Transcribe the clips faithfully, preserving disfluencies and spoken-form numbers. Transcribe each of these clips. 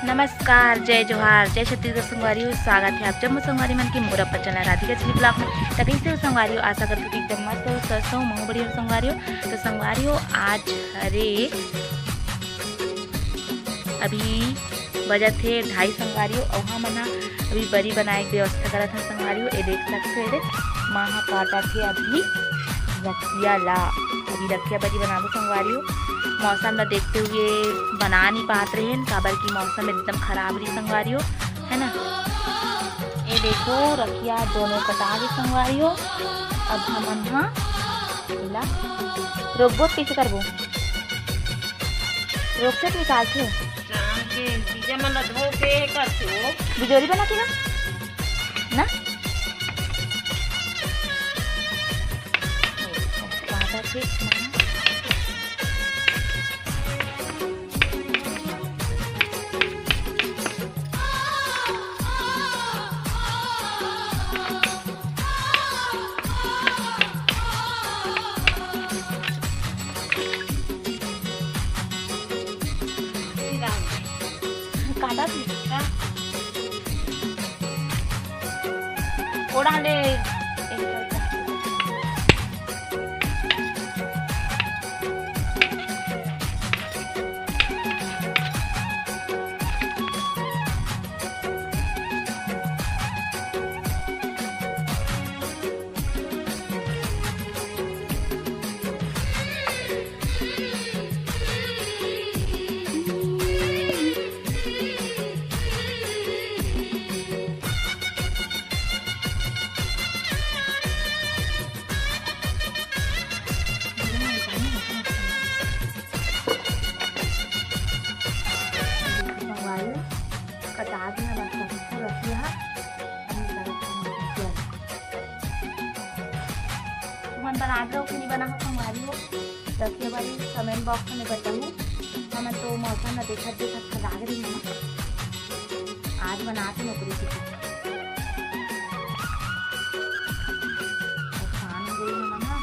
नमस्कार, जय जोहार, जय छत्तीसगढ़ संगवारी हो। स्वागत है आप जम्मो संगवारी मन के मोर अपन चैनल राधिका झिल्ली vlog में। त कइसे हो संगवारी हो? आशा करथों कि एकदम मस्त हो, स्वस्थ हो, महू बढ़िया हो संगवारी हो। तो संगवारी हो, आज हरे अभी बजत हे ढाई संगवारी हो, अउ हमन ह अभी बरी बनाए के व्यवस्था करत हन संगवारी हो। ये देख सकते हो, ये देख, माँ ह काटत हे अभी रखिया ला। अभी रखिया बरी बनाबो संगवारी हो। मौसम ला देखते हुए बना नहीं पात रहेन, काबर कि मौसम एकदम खराब रही संगवारी हो, है ना। ये देखो, रखिया दोनों कटा गे संगवारी हो। अब हमन ह एला रोकबो त कइसे करबो? रोकथे त निकालथे। हाँ, के बीजा मन ला धो के करथे वो। बिजोरी बनाथे ना? ना? काटा के काटा भी। ओड़ा ले। संगवारी हो, कटा के ना बस पूरा किया है। तुमन बना दो कि नहीं बना हो संगवारी हो, रखिए बारी comment box में बताओ। हमन तो मौसम ला देखत देखत थका गे रही हन। आज बनात हन ओकरे से। परेशान हो गई हूँ ना।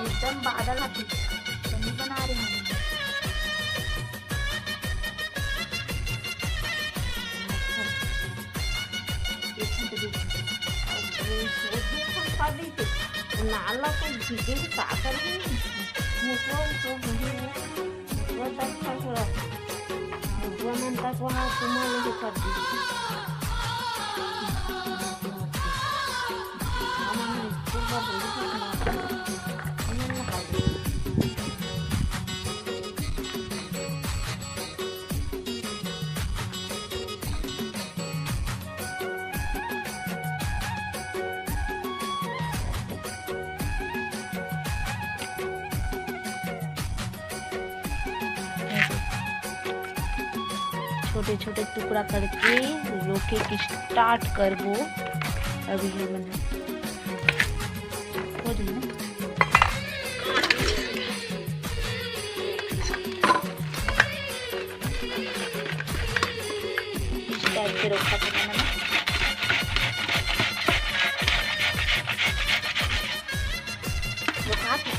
एकदम बादल आती, तो नहीं बना रहे हैं। नाला को भीगे के का करही? मुसवा, मुसवा होही वो। मुसवा तक खा खा। मुसवा मन तक वहाँ चुमा लेके कर दी। हमन स्कूल का बोली थी, हमन नहा ली। छोटे छोटे टुकड़ा करके रोके के start करबो। अभी हमन हो जाए ना। इस type से रोका था मैंने। रोका था।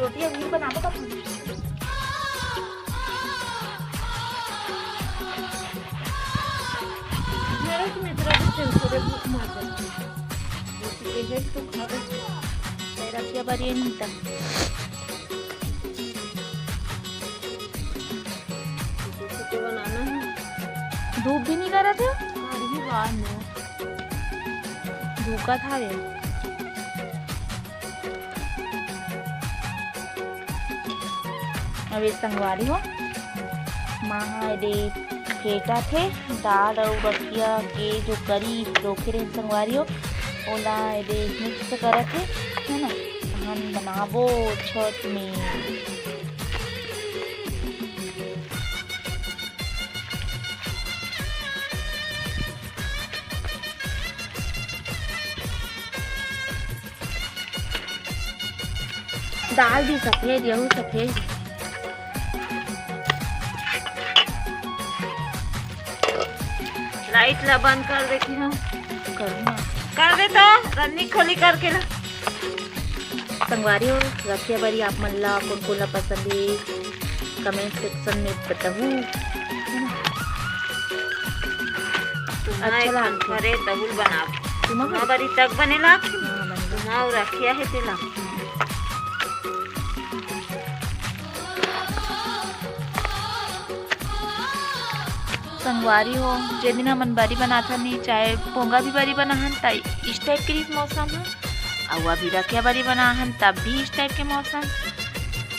रोटी अभी बनाबो का? अरे, तुम्हें इतना भी टेंशन है, भूख मार जाती है। रोटी के हेड तो खा गई। तेरा क्या बारी है, नहीं था। छोटे छोटे बनाना है। धूप भी नहीं करा था? अरे वाह, नो। धूप का था ये। अब ये संगवारी हो, माँ हा एदे फेंटा थे दाल अउ रखिया के जो करी रोखे रहे संगवारी हो, ओला एदे मिक्स करत हे, है ना? तहन बनाबो छठ में। दाल भी सफेद, यहू सफेद। लाइट ला बंद कर देती हूँ। करूँ ना। कर दे तो, रन्नी खोली करके ला। संगवारी हो, रखिया बरी आप मन ला कोन कोन ला पसंद हे, कमेंट सेक्शन में बताहू। तुम्हारा अच्छा एक लागथे। खरे दहुल बनाओ। तुम्हारा तुम्हारा बरी तक बने लाग। हाँ, बने लाग। तुम्हारा रखिया है तेला। संगवारी हो, जे दिन हमन बरी बनाथन, चाहे पोंगा भी बरी बनाहन, त इस टाइप के रिहिस मौसम ह। अउ अभी रखिया बरी बनाहन, तब भी इस टाइप के मौसम।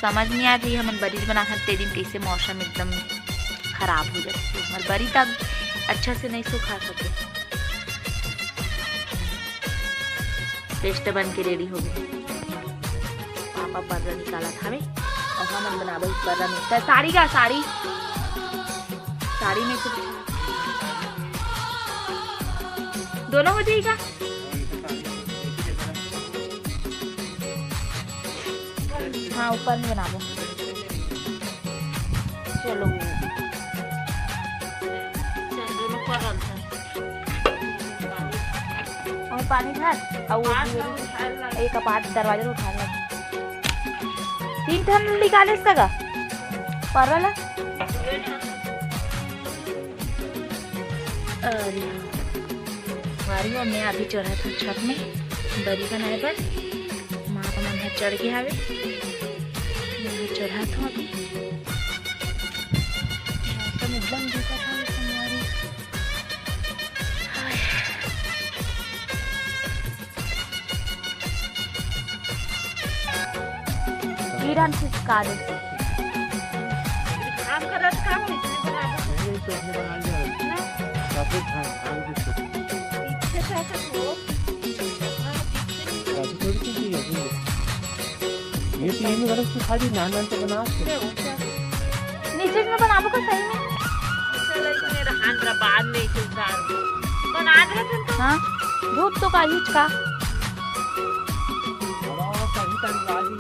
समझ नहीं आत रही हमन बरी बनाथन, ते दिन कैसे मौसम एकदम खराब हो जाथे। हमर बरी तक अच्छा से नहीं सुखा सके। पेस्ट बन के रेडी हो गए। पापा पर्रा निकालत हवे अउ हमन बनाबो पर्रा में। त साड़ी का साड़ी, साड़ी में से दोनों हो जाएगा। हाँ, ऊपर में बनाबो। चलो। चल, दोनों पर्रा था। और पानी भर, और वो पाँच भी लोग उठाए ला। एक कपाट दरवाजा उठा ले। तीन ठन निकाले सका। पर्रा ला। अरे, हमारी मम्मी अभी चढ़त हे छत में बरी बनाए बर। माँ का मन ह चढ़ गया हवे। मैं चढ़त हूँ अभी। मौसम एकदम दिखत हवे संगवारी। हाय। किरण खिसका दे। काम करत का हो, इसने बना दो। नहीं, तो इसने बना लिया। ना? काफी धान, धान की खेती। पीछे से ऐसे हो। हाँ, पीछे नहीं। काफी थोड़ी सी चीज़ है, ये तीन बरस की खाली नान नान तो बना के। क्या हो, क्या? नीचे में बनाबो का सही में? चलो, इसमें रहन रहा, बाद में इसे उतार दो। बना दे तुम तो। हाँ, दूध तो काहीच का। हवा, हवा, कहीं तक वाली।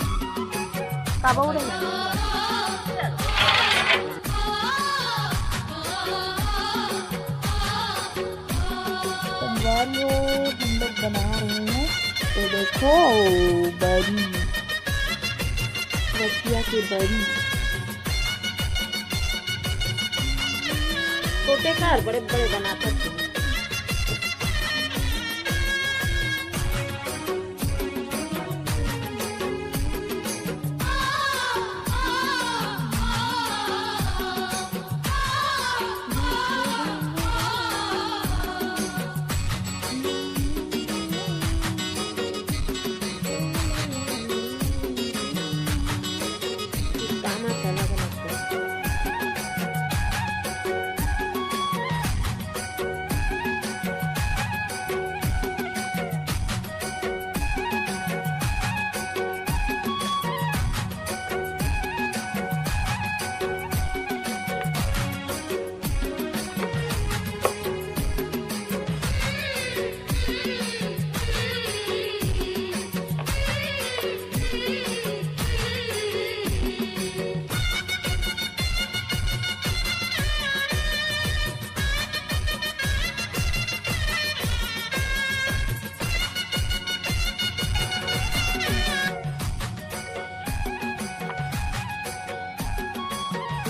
का बोल रहे हैं? संगवारी हो, हम लोग बना रहे हैं, तो देखो, बरी, रखिया के बरी। छोटे कार बड़े बड़े बनाता।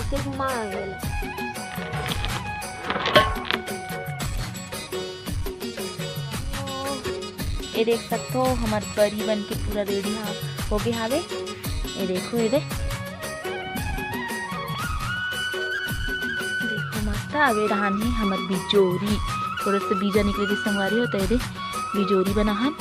इसे घुमा गेल। ये देख सकथो, हमर बरी बन के पूरा रेडी हा, हो गे हावे। ये देखो, ये दे, देखो मस्त। अब ये डहान हे हमर बिजोरी, थोड़ा सा बीजा निकले थे संगवारी हो, तो ये दे बिजोरी बनाहन।